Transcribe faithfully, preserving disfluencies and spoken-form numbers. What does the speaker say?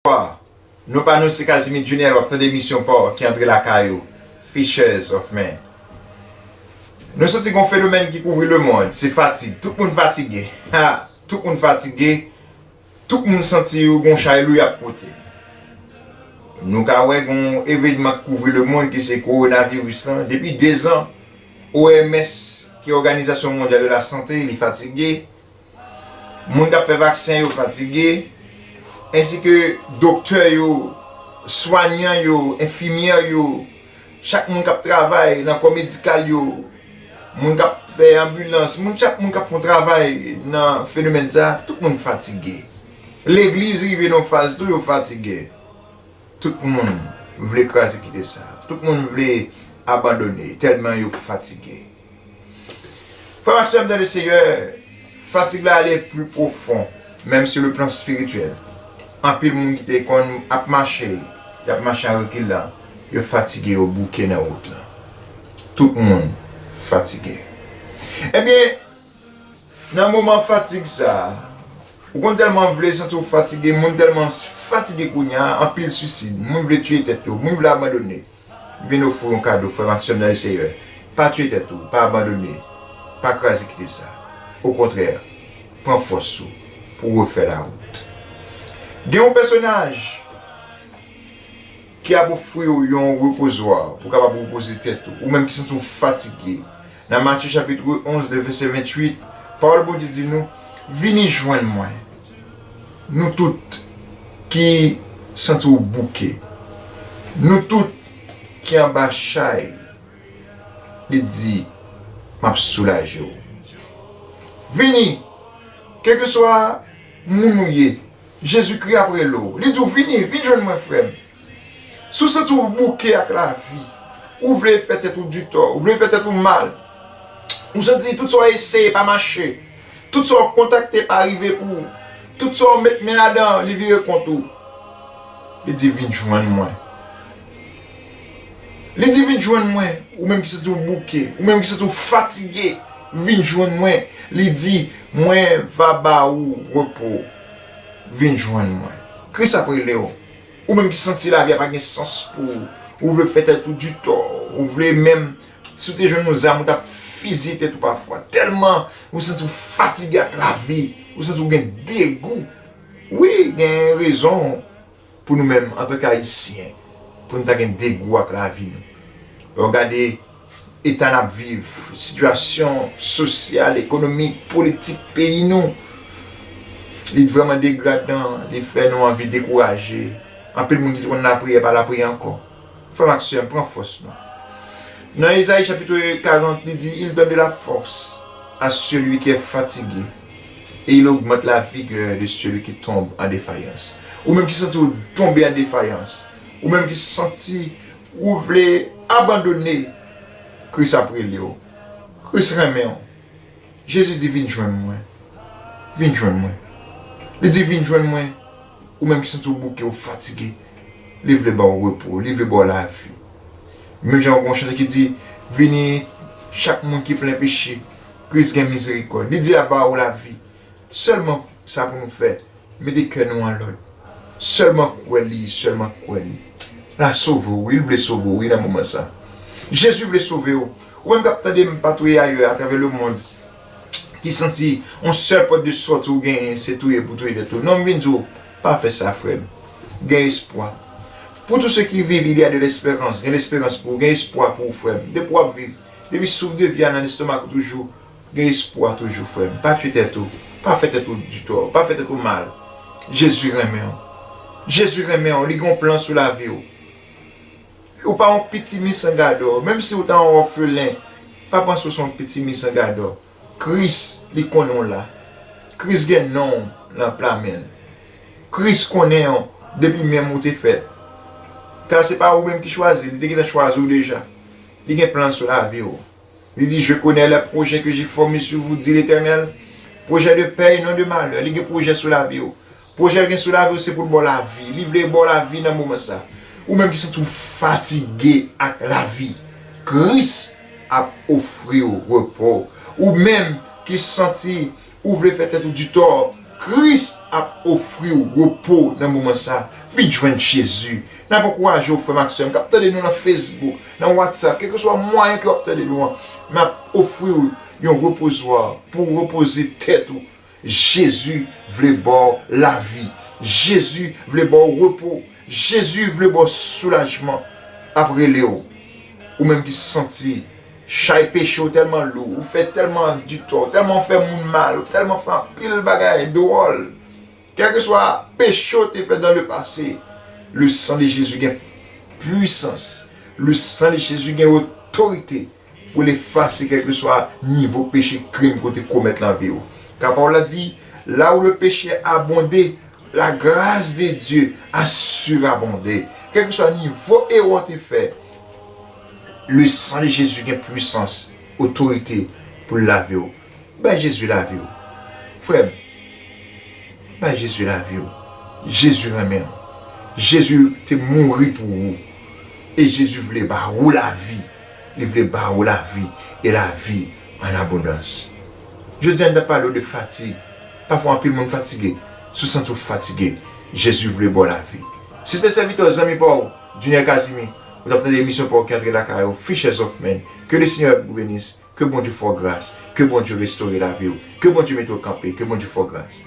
Bonswa. Non pa nou se Casimir Junior, w ap tande emisyon pa w ki antre lakay ou, Fishers of Men. Nou santi gon fenomèn ki kouvri lemonn, se fatig. Tout moun fatige. Ha! Tout moun fatige. Tout moun santi yo gon chay lou y ap pote. Nou ka wè gon evenman k kouvri lemonn ki se kowonaviris lan. Depi dezan, O M S, ki Òganizasyon Mondyal de la Sante, li fatige. Moun k ap fè vaksen yo fatige, ensi ke doktè yo, swanyan yo, enfimyè yo, chak moun k ap travay nan kò medikal yo, moun k ap fè anbilans, moun, chak moun k ap fè yon travay nan fenomèn sa, tout moun fatige. Legliz rive nan faz tou, yo fatige. Tout moun vle kraze kite sa. Tout moun vle abandone, tèlman yo fatige. Frè m ak sè m dans le Seigneur, fatig la ale pli pwofon, menm sur le plan spirituel. Anpil moun ki te konn ap mache, y ap mache an rekilan, yo fatige, yo bouke nan wout lan. Tout moun fatige. Ebyen, nan moman fatig sa a, ou konn tèlman vle santi w fatige, moun tèlman fatige kounye a, anpil swisid, moun vle tiye tèt yo, moun vle abandone. M vin ofri w yon kado, frè m ak sè m dans le Seigneur. Pa tiye tèt ou, pa abandone, pa kraze kite sa. Okontrè, pran fòs ou pou w refè lawout. Gen yon pèsonaj ki ap ofri w yon repozwa pou w kapab repoze tèt ou, ou menm ki santi w fatige. Nan Matye chapit onz, le vèsè venntuit, pawòl Bondye di nou, vini jwenn mwen, nou tout ki santi w bouke, nou tout ki anba chay, li di, m ap soulaje w. Vini, kèlkeswa moun ou ye, Jezikri ap rele w. Li di w, vini, vin jwenn mwen, frè m. Si w santi w bouke ak lavi, ou vle fè tèt ou ditò, ou vle fè tèt ou mal, ou santi tout sa w eseye pa mache, tout sa w kontakte pa rive pou ou, tout sa w met men ladan, li vire kont ou. Li di, vin jwenn mwen. Li di, vin jwenn mwen, ou menm ki santi w bouke, ou menm ki santi w fatige, vin jwenn mwen. Li di, mwen va ba ou repo. Vin jwenn mwen. Kris ap rele w. Ou menm ki santi lavi a pa gen sans pou ou, ou vle fè tèt ou ditò, ou vle menm, si w te jwenn yon zam, ou t ap fizye tèt ou pafwa. Tèlman ou santi w fatige ak lavi, ou santi w gen degou. Wi, gen rezon pou nou menm, antanke Ayisyen, pou nou ta gen degou ak lavi nou. Lè w gade eta n ap viv, sitiyasyon sosyal, ekonomik, politik peyi nou, li vrèman degradan, li fè nou anvi dekouraje. Anpil moun ki te konn lapriyè, pa lapriyè ankò. Frè m ak sè m, pran fòs nou. Nan Ezayi chapit karant, li di, il donne de la force à celui qui est fatigué, et il augmente la vigueur de celui qui tombe en défaillance. Ou menm ki santi w tonbe an defayans, ou menm ki santi ou vle abandone, Kris ap rele w. Kris renmen w. Jezi di, vin jwenn mwen. Vin jwenn mwen. Li di, vin jwenn mwen. Ou menm ki santi w bouke, w fatige. Li vle ba w repo, li vle ba w lavi. Menm jan yon chante ki di, vini chak moun ki plen peche, Kris gen mizerikòd. Li di l ap ba w lavi. Sèlman sa pou nou fè, mete kè nou an lòd. Sèlman kwè li, sèlman kwè li. L a sove w, wi, l vle sove w, wi, nan moman sa. Jezi vle sove w. Ou menm k ap tande m patwouye ayè atravè lemonn, ki santi yon sèl pòt de sòti ou genyen, se touye pou touye tèt ou. Non, m vin di w, pa fè sa, frè m. Gen espwa. Pour tous ceux qui vivent, il y a de l'espérance. Gen lesperans pou ou, gen espwa pou ou, frè m. Depi w ap viv, depi souf de vi a nan lestomak ou toujou, gen espwa toujou, frè m. Pa tiye tèt ou. Pa fè tèt ou ditò. Pa fè tèt ou mal. Jezi renmen w. Jezi renmen w. Li gen yon plan sou lavi w. Ou pa yon pitimi san gadò. Menm si ou ta yon òfelen, pa panse w se yon pitimi san gadò. Kris, li konnen w la. Kris gen non w nan pla men l. Kris konnen w depi menm ou te fèt. Ka se pa ou menm ki chwazi, li te gentan chwazi w deja. Li gen plan sou lavi w. Li di, je connais les projets que j'ai formés sur vous, dit l'Éternel. Pwojè de pè e non de malè. Li gen pwojè sou lavi w. Pwojè l gen sou lavi w, se pou l ba w lavi. Li vle ba w lavi nan moman sa. Ou menm ki santi w fatige ak lavi, Kris ap ofri w repo. Ou menm ki santi ou vle fè tèt ou ditò, Kris ap ofri w repo nan moman sa. Vin jwenn Jezi. N ap ankouraje w, frè m ak sè m, k ap tande nou nan Facebook, nan WhatsApp, kèlkeswa mwayen ke w ap tande nou an. M ap ofri w yon repozwa pou w repoze tèt ou. Jezi vle ba w lavi. Jezi vle ba w repo. Jezi vle ba w soulajman. L ap rele w. Ou menm ki santi chay peche w tèlman lou, ou fè tèlman di tò, ou tèlman fè moun mal, ou tèlman fè anpil bagay dwòl. Kèlkeswa peche w te fè dans le passé, le sang de Jésus gen pwisans. Le sang de Jésus gen otorite pou l efase kèlkeswa nivo peche, krim ke w te komèt nan vi w. Ka pawòl la di, là où le péché a abondé, la grâce de Dieu a surabondé. Kèlkeswa nivo erè w te fè, le sang de Jésus gen pwisans, otorite pou l lave w. Bay Jezi lavi w. Frè m, bay Jezi lavi w. Jezi renmen w. Jezi te mouri pou ou. E Jezi vle ba ou lavi. Li vle ba ou lavi. E lavi an abondans. Jodi a, n t ap pale w de fatig. Pafwa, anpil moun fatige. Si w santi w fatige, Jezi vle ba w lavi. Se te sèvitè w, zanmi pa w, Junior Casimir. Ou t ap tande emisyon pa w ki antre lakay ou, Fishes of Men. Ke le Senyè vous bénisse. Ke Bondye fè w gras. Ke Bondye restore lavi w. Ke Bondye mete w kanpe. Ke Bondye fè w gras.